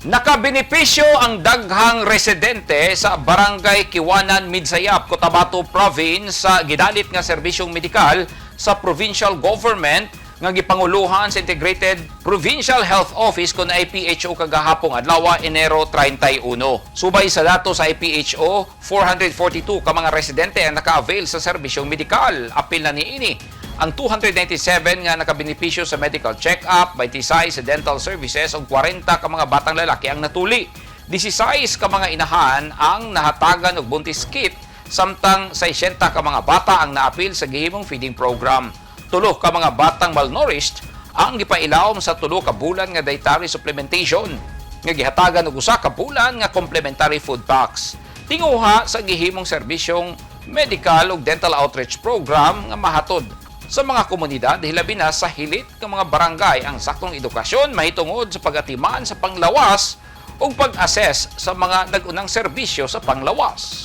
Nakabenepisyo ang daghang residente sa Barangay Kiwanan, Midsayap, Cotabato Province sa gidalit nga serbisyong medikal sa provincial government nga gipanguluhan sa Integrated Provincial Health Office kon IPHO kagahapong adlaw, Enero 31. Subay sa dato sa IPHO, 442 ka mga residente ang naka-avail sa serbisyong medikal. Apil na niini ang 297 nga nakabenepisyo sa medical check-up, 26 sa dental services ug 40 ka mga batang lalaki ang natuli. 16 ka mga inahan ang nahatagan og buntis kit, samtang 60 ka mga bata ang naapil sa gihimong feeding program. 3 ka mga batang malnourished ang gipailawom sa 3 ka bulan nga dietary supplementation nga gihatagan og 1 ka bulan nga complementary food packs. Tinguha sa gihimong serbisyong medical ug dental outreach program nga mahatod sa mga komunidad, hilabi na sa hilit nga mga barangay, ang saktong edukasyon mahitungod sa pagatiman sa panglawas ug pag-assess sa mga nag-unang serbisyo sa panglawas.